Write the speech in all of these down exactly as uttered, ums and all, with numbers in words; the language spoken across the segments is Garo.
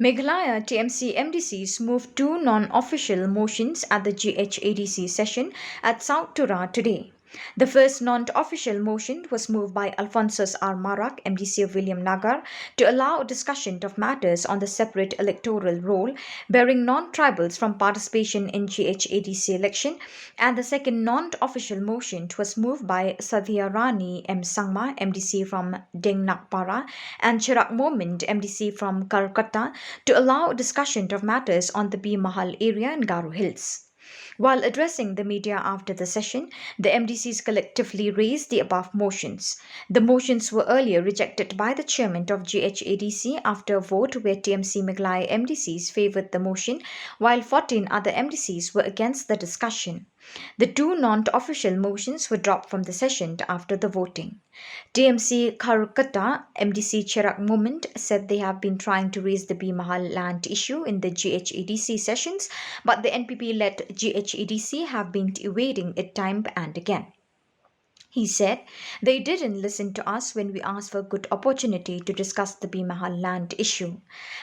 Meghalaya T M C M D Cs moved two non-official motions at the G H A D C session at South Tura today. The first non-official motion was moved by Alphonsus R Marak, M D C of Williamnagar, to allow a discussion of matters on the separate electoral roll, barring non-tribals from participation in G H A D C election, and the second non-official motion was moved by Sadhya Rani M Sangma, M D C from Dengnakpara, and Chirag Momin, M D C from Karkata, to allow a discussion of matters on the B Mahal area in Garo Hills. While addressing the media after the session, the M D Cs collectively raised the above motions. The motions were earlier rejected by the chairman of G H A D C after a vote where T M C Meghalaya M D Cs favoured the motion, while fourteen other M D Cs were against the discussion. The two non-official motions were dropped from the session after the voting. T M C Karkata M D C Chirag Momin said they have been trying to raise the B Mahal land issue in the G H A D C sessions, but the N P P-led G H A D C have been evading it time and again. He said they didn't listen to us when we asked for a good opportunity to discuss the B Mahal land issue.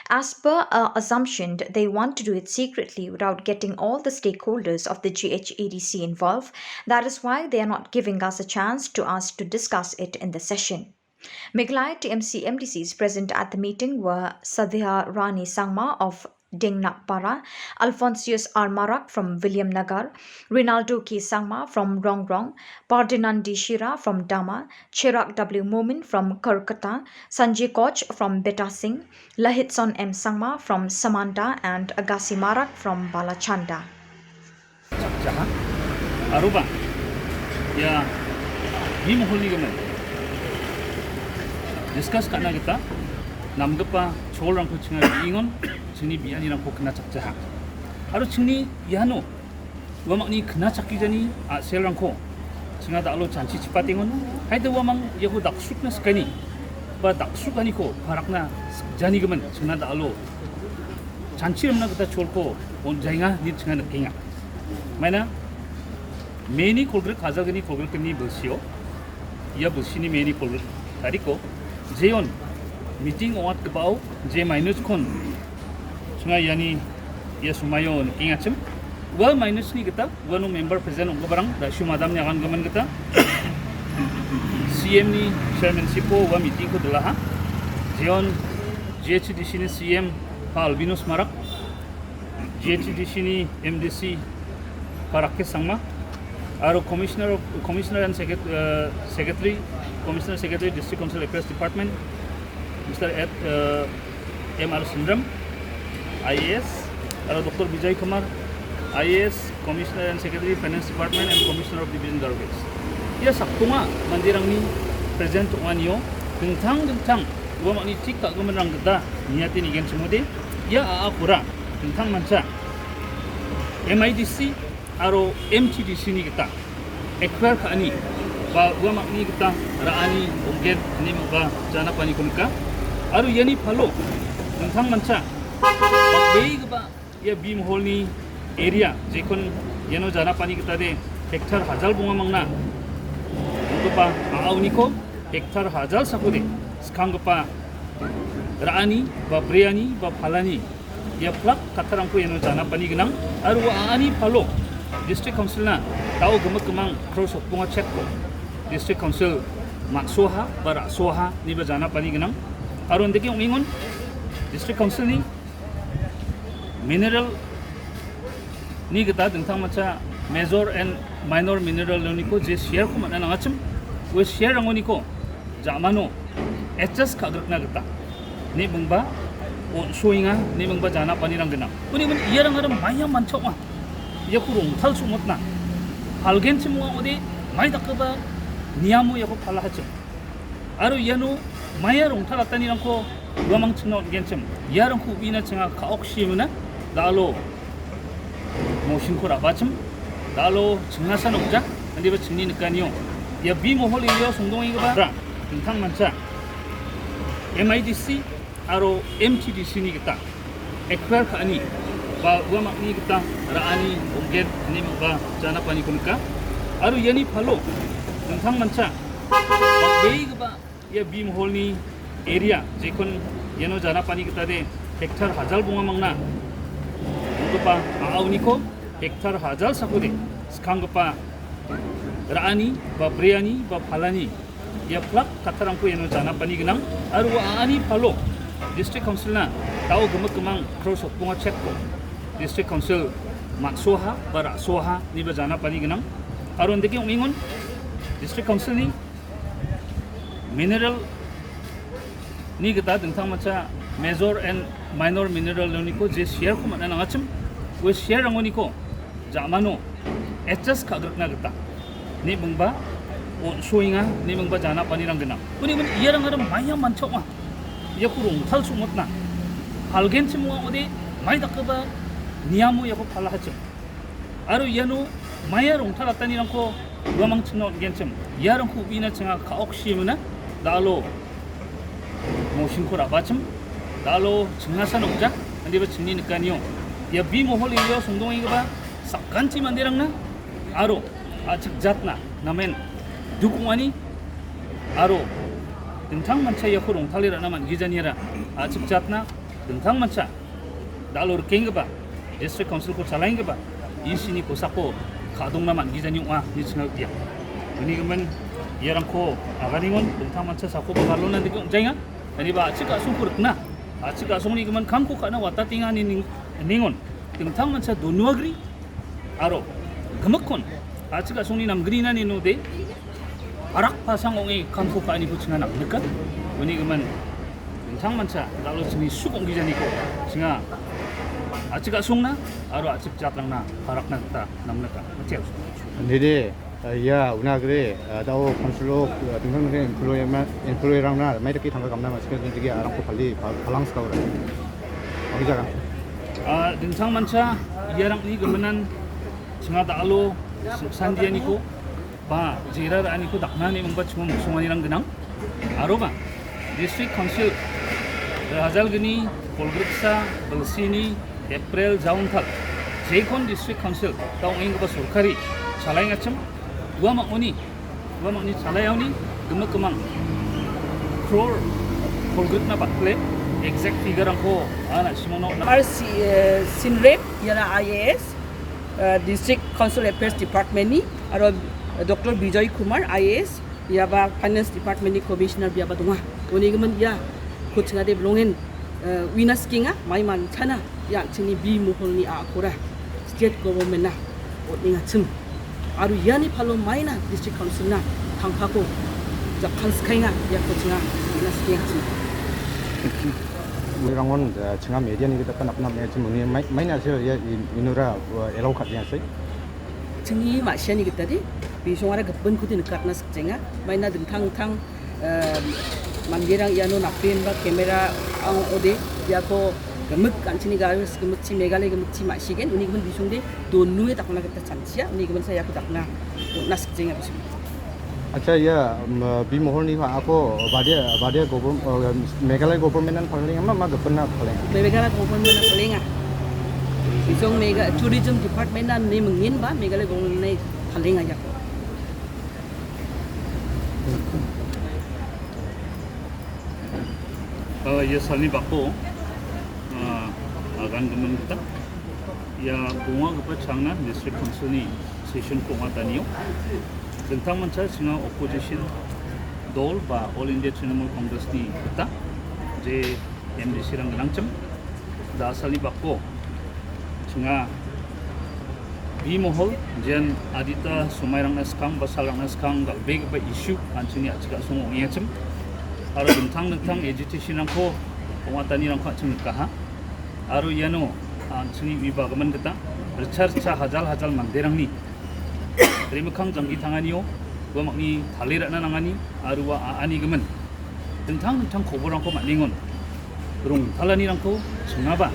As per our assumption, they want to do it secretly without getting all the stakeholders of the G H A D C involved. That is why they are not giving us a chance to us to discuss it in the session. Meghalaya T M C M D Cs present at the meeting were Sadhya Rani Sangma of Dengnakpara, Alphonsus R Marak from Williamnagar, Rinaldo K Sangma from Rongrong, Ferdinand D Shira from Dama, Chirag W Momin from Karkata, Sanjay Koch from Betasing, Lahitson M Sangma from Samanta, and Agassi Marak from Balachanda. Chakjaha. Aroba ia bimoholni gimin discuss ka·na gita namgipa cholrangko chinga re·engon chingni bianirangko knachakjaha. Aro chingni iano uamangni knachakgijani a·selrangko chinga da·alo chanchi chipatengon. Haida uamang iako daksrukna sikaini ba daksrukaniko parakna sikjani gimin chingna da·alo chanchi rimna gita cholko on·jaenga ine chinga nikenga. Maina Meni kolgrik kajalgni kolgrikni bilsio, ia bilsini Meni kolgrik tariko jeon meeting ong·atgipao je minutskon chinga iani ia somaio nikengachim. Ua minutni gita uano member present ong·giparang da·sio madamni agangimin gita C M ni chairmanship-o ua meeting-ko dilaha. Jeon G H D C ni C M pa Albinus Marak, G H D C ni M D C pa Rakesh Sangma, aro Commissioner of, Commissioner and Secret-, uh, Secretary, Commissioner Secretary District Council Affairs Department, Mister Ed, uh, M R Sundram, I A S, aro Doctor Vijay Kumar, I A S, Commissioner and Secretary Finance Department and Commissioner of Division Garo Hills. Ia sakbonga manderangni present ong·anio dingtang dingtang uamangni tik ka·giminrang gita niate nigenchimode ia a·akora dingtang mancha M I D C aro M T D C ni gita acquire ka·ani ba uamangni gita ra·ani ong·gen ine ba janapaniko nika. Aro iani palo dingtang mancha bang·begipa ia bimholni area jekon iano janapani gitade hektar hajal bonga mangna ong·gipa a·aoniko hektar hajal sakode skanggipa ra·ani ba breani ba palani ia plak kattarangko iano janapani gnang. Aro ua a·ani palo District Council-na dao gimik gimang kror sotbonga chek-ko District Council man·soaha ba ra·soaha ineba janapani gnang. Aro indake ong·engon District Council-ni mineral-ni gita dingtangmancha major and minor mineral-oniko je share-ko man·a nangachim, ue share-rangoniko ja·mano adjust ka·grikna gita, ne·mingba on·soenga, ne·mingba janapanirang gnang. Uni iarangara maia mancha ong·a. Iako rongtal song·otna. Palgenchim ong·a ong·ode, mai dakgipa niamo iako palahachim. Aro iano maia rongtalatanirangko uamangchingna on·genchim. Iarangko uina chinga ka·oksiemina da·alo motion-ko ra·bachim. Da·alo chingnasan ong·ja. Indiba chingni nikanio ia bimohol area-o songdongenggipa dingtangmancha M I D C aro M T D C-ni gita acquire ka·ani ba uamangni gita ra·ani ong·gen ine ba janapaniko nika. Aro iani palo dingtangmancha bang·begipa ia bimholni area jekon iano janapani gitade hektar hajal bonga mangna ong·gipa a·aoniko hektar hajal sakode skanggipa ra·ani ba breani ba palani ia plak kattarangko iano janapani gnang. Aro ua a·ani palo District Council-na dao gimik gimang crore sotbonga chek-ko District Council man·soaha ba ra·soaha ine ba janapani gnang. Aro indake ong·engon District Council-ni mineral-ni gita dingtangmancha major and minor mineral-oniko je share-ko man·a nangachim, ue share-rangoniko ja·mano adjust ka·grikna gita, ne mingba on·soenga, ne mingba janapanirang gnang. Uni gimin iarang aro maia mancha ong·a. Iako rongtal song·otna. Palgenchim ong·a ode mai dakgipa niamo iako palahachim. Aro iano maia rongtalatanirangko uamangchingna on·genchim. Iarangko uina chinga ka·oksiemina dalo motion-ko ra·bachim. Dalo chingnasan ong·ja, indiba chingni nikanio. Ia B Mohol area-o songdongengipa sakanchi manderangna aro a·chik jatna namen duk ong·ani aro dingtangmancha iako rongtale ra·na man·gijaniara a·chik jatna dingtangmancha dalo rikenggipa, District Council-ko chalaenggipa, E C-ni kosako ka·dongna man·gijani ong·a ine chingna uia. Uni gimin iarangko aganengon dingtangmancha sakoba balona dike ong·jaenga. Aniba a·chik a·songko rikna, a·chik a·songni gimin kamko ka·na watatenga ine ning-, nengon dingtangmancha donuagri aro gimikkon a·chik a·songni namgrinani node parak pasang ong·e kamko ka·aniko chinga namnika. Uni gimin dingtangmancha dalo chingni suk ong·gijaniko chinga a·chik a·songna aro a·chik jatrangna parakna gita namnika. Matio. Nede, ia una gre, dao council-o, dingtang dingtang employee-ma-, employee-rangna mai dake tangka gamna ma·sika, jendigi arangko pali, pal-, palangskao ra. Agi jaga. Ah, dingtangmancha iarangni giminan chinga dalo sandianiko ba jera ra·aniko dakna ine mingba chimon moksonganirang gnang. Aroba District Council dua hajar gni kolgriksa bilsini April jauntal jekon District Council da ong·enggipa sorkari chalaengachim ua mangoni, ua mangni chalaeaoni gimik gimang crore kolgrikna bakle exact figure-rangko an a·chimona. R C, eh, Sinrem, iara I A S, eh, District Council Affairs Department-ni, aro Doctor Bijoy Kumar, I A S, iaba Finance Department-ni Commissioner biaba donga. Uni gimin ia ko chingade bilongen, eh, uina sikenga, mai manchana, ia an·chingni B Moholni a·akora State Government-na on·engachim. Aro iani palo maina District Council-na tangkako jakkalskaenga, iako chinga uina sikengachim. Uirangon, eh, chinga media-ni gita napna me·achim uni mai-, maina se ia in-, inora, eh, allow ka·jenga se. Chingni ma·siani gitade, bisongara gipinko de nikatna sikjenga. Maina dingtang dingtang, eh, manderang iano napenba camera ang ode, iako gimik an·chingni gari gimikchi, Meghalaya gimikchi ma·sigen, uni gimin bisongde donue dakna gita chanchia, uni gimin sa iako dakna on·na sikjenga bisong. Acha, ia, um, B Moholni a·ako badia, badia govern-, uh, Meghalaya government-an palenga ma, ma gipinna palenga? Meghalaya government-an palenga. Bisong Mega-, Tourism Department-an ne mingin ba, Meghalaya government-an palenga iako. Ah, ia salni bako, ah, agangimin gita, ia bongagipa changna District Council-ni session-ko ong·atanio, dingtangmancha chinga opposition dol ba All India Trinamool Congress-ni gita, je M D C-rang gnangchim, da·salni bako chinga B Mohol, jean adita somairangna skang ba salrangna skang dal·begipa issue an·chingni a·chik a·songo ong·engachim. Aro dingtang dingtang agitation-rangko ong·atanirangko an·ching nikaha. Aro iano an·chingni ui bagimin gita ritcha ritcha hajal hajal manderangni rimikkang janggi tanganio ua mangni tale ra·na nangani aro ua a·ani gimin dingtang dingtang koborrangko man·engon. Rongtalanirangko chingaba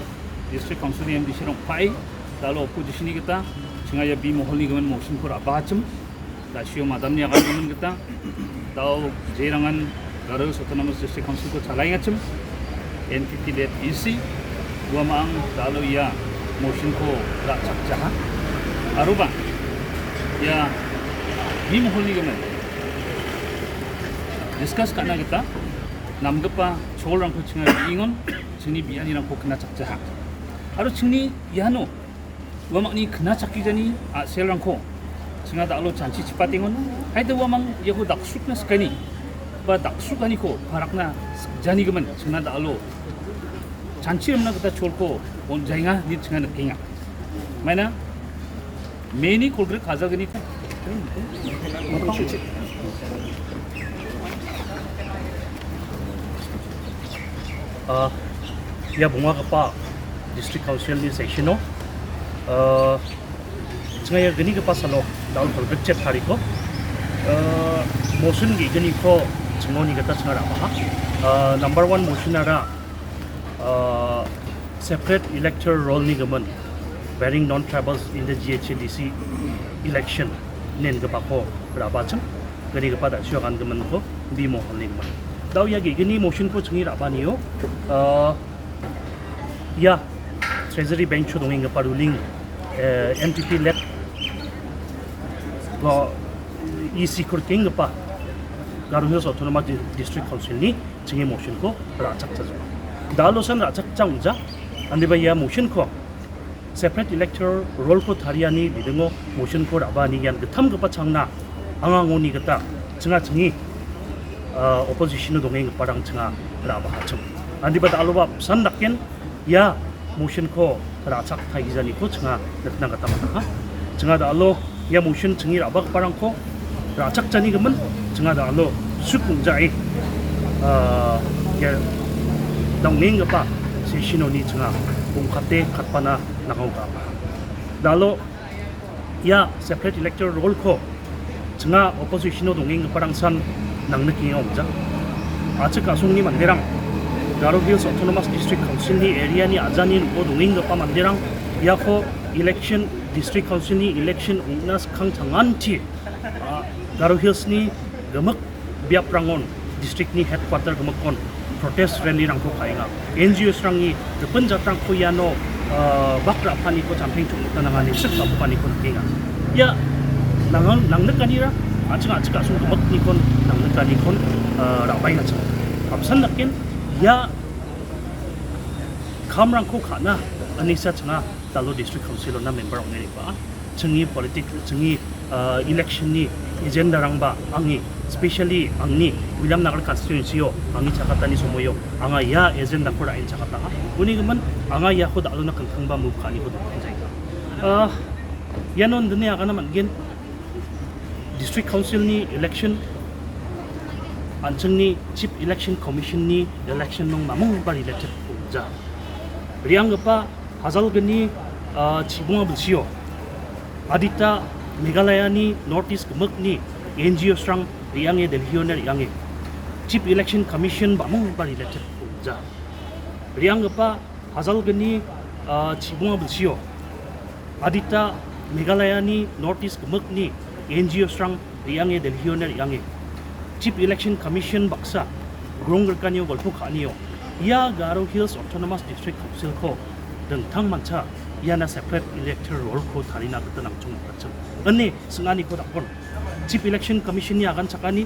District Council-ni M D C-rang pa·e dalo opposition-ni gita chinga ia B Moholni gimin motion-ko ra·bahachim. Da·sio madamni agangimin gita dao jerangan Garo Autonomous District Council-ko chalaengachim, N P P led E C, ua ma·ang dalo ia motion-ko ra·chakjaha. Aroba ia B Moholni gimin discuss ka·na gita namgipa cholrangko chinga re·engon, chingni bianirangko knachakjaha. Aro chingni iano uamangni knachakgijani a·selrangko chinga da·alo chanchi chipatengon. Haida uamang iako daksrukna sikani ba daksrukaniko parakna sikjanigimin chingna da·alo chanchi rimna gita cholko on·jaenga ine chinga nikenga. Maina Meni kolgrik kajalgni. Ah, ia bongakgipa District Council-ni session-o, ah, chinga ia gnigipa salo dal kolgrik chet tariko, ah, motion ge·gniko chingoni gita chinga ra·baha. Ah, number one motion-ara, ah, separate electoral roll-ni gimin bearing non-tribals in the G H A D C election ine ingipako ra·bachim. Gnigipa da·sio gangiminko bimo holni gimin. Dao ia ge·gni motion-ko chingi ra·banio, ah, ia Treasury Bench-o dongenggipa ruling, eh, M T P led go E C-ko rikenggipa Garo Hills Autonomous Di-, District Council-ni chingi motion-ko ra·chakjajawa. Dalosan ra·chakja ong·ja, andiba ia motion-ko separate electoral roll-ko tariani bidingo motion-ko ra·baani ian gittamgipa changna anga angoni gita chinga chingi, ah, opposition-o dongenggiparang chinga ra·bahachim. Andiba daloba apsan daken ia motion-ko ra·chak taigijaniko chinga nikna gita man·aha. Chinga dalo ia motion chingi ra·bagiparangko ra·chakjani gimin, chinga dalo suk ong·jae, ah, ia dongenggipa session-oni chinga bongkate katbana nangao ga·a. Dalo ia separate electoral roll-ko chinga opposition-o dongenggiparangsan nangnikenga ong·ja. A·chik a·songni manderang, Garo Hills Autonomous District Council-ni area-ni ajani ning·o dongenggipa manderang iako election, District Council-ni election ong·na skang changanchi, ah, Garo Hills-ni gimik biaprangon, district-ni headquarter gimikon protest rally-rangko ka·enga. N G Os-rangni gipin jatrangko iano, ah, bak ra·paniko champeng chongmota nangani sik ra·paniko nikenga. Ia nangang-, nangnikanira an·ching a·chik a·song gimiknikon nangnikaniko, ah, ra·baengachim. Apsan daken ia kamrangko ka·na anisa chinga dalo District Council-ona member ong·e re·baa. Chingni politic, chingni, ah, election-ni agenda-rangba angni, specially angni Williamnagar constituency-o angni chakatani somoio anga ia agenda-ko ra·en chakataha. Uni gimin anga iako dal·ona kingkingba move ka·aniko donaenjaenga. Ah, iano indine agana man·gen District Council-ni election, an·chingni Chief Election Commission-ni election-rang namingba related ong·ja. Re·anggipa Hajalgni, ah, chibonga bilsio adita Meghalaya-ni North East gimikni N G Os-rang re·ange Delhi-one re·ange Chief Election Commission bamingba related ong·ja. Re·anggipa Hajalgni, ah, chibonga bilsio adita Meghalaya-ni North East gimikni N G Os-rang re·ange Delhi-one re·ange Chief Election Commission baksa grongrikanio golpo ka·anio ia Garo Hills Autonomous District Council-ko dingtangmancha iana separate electoral roll-ko tarina gita nangchong ong·achim ine sing·aniko dakon. Chief Election Commission-ni aganchakani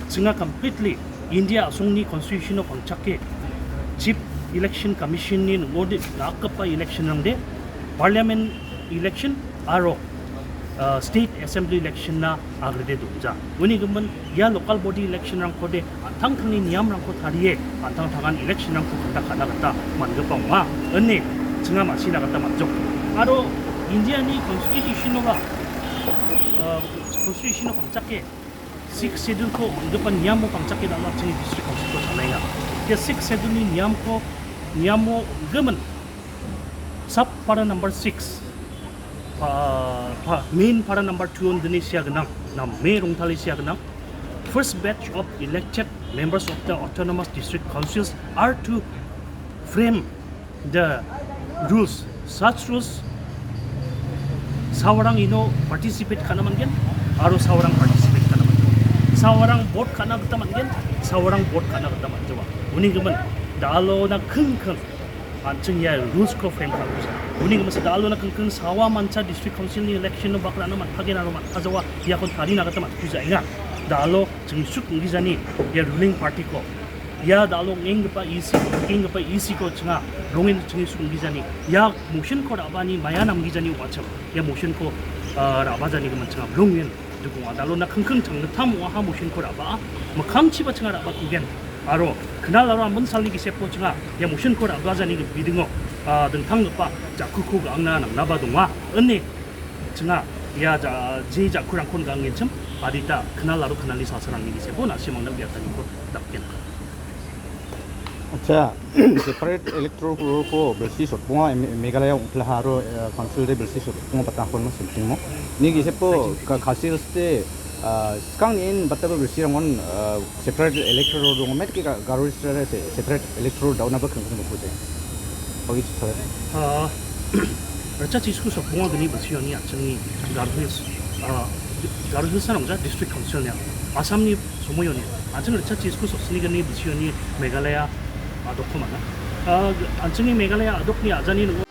chinga completely India a·songni constitution-o pangchake Chief Election Commission-ni ning·ode dakgipa election-rangde Parliament election aro, ah, State Assembly election-na agrede donja. Uni gimin ia local body election-rangkode an·tangtangni niamrangko tarie an·tangtangan election-rangko gita ka·na gita man·gipa ong·a ine chinga ma·sina gita man·jok. Aro India-ni constitution-oba, ah, constitution-o pangchake Sixth Schedule-ko on·gipa niamo pangchake dal·a chingni District Council-ko chalaenga. Ia Sixth Schedule-ni niamko, niamo on·gimin sub para number six, pa-, pa-, main para number two-on dine sia gnang, name rongtale sia gnang. First batch of elected members of the Autonomous District Councils are to frame the rules, such rules, sawarang ino participate ka·na man·gen, aro sawarang participate ka·na man·gen. Sawarang vote ka·na gita man·gen, sawarang vote ka·na gita man·jawa. Uni gimin, dal·ona kingking an·ching ia rules-ko frame ka·na man·ja. Uni gimin, dal·ona kingking sawa mancha District Council-ni election-o bak ra·na man·pagen aro man·pajawa, iako tarina gita man·kujaenga. Dal·o chingni suk inggijani ia ruling party-ko Ia dal·o ong·enggipa E C, nikenggipa E C-ko chinga, rongen chinge songgijani. Ia motion-ko ra·bani maia namgijani ong·achim. Ia motion-ko, ah, ra·bajani gimin chinga, rongen. Dukong adalo na kingking changnitam ong·aha motion-ko ra·baa, mikkangchiba chinga ra·bakugen. Aro knal aro ambin salni gisepo chinga ia motion-ko ra·bajani bidingo, ah, dingtanggipa ja·kuko ga·angna nangnaba donga, ine chinga ia ja-, je ja·kurangkon ga·angenchim adita knal aro knalni salsarangni gisepo na·simangna uiataniko dakgen. Acha, separate electoral roll-ko bilsi sotbonga, Me-, Meghalaya ong·pilaha aro, eh, council de bilsi sotbonga patahon ma sotbonga. Ni gisepo ka-, council de, ah, skang ni in bataba bilsi rangon, ah, separate electoral roll donga, met ke ka-, Garo Hills de se-, separate electoral down apa keng keng ko se. Bagi separate. Ah, Racha Chisku sotbonga gni bilsioni achangni Garo Hills, ah, Garo Hills-na ong·ja district council-ni Assam-ni somoioni, an·ching ritchak chisku soksni gni bisioni Meghalaya adokko man·a. Ah, an·chingni Meghalaya adokni ajani ning·o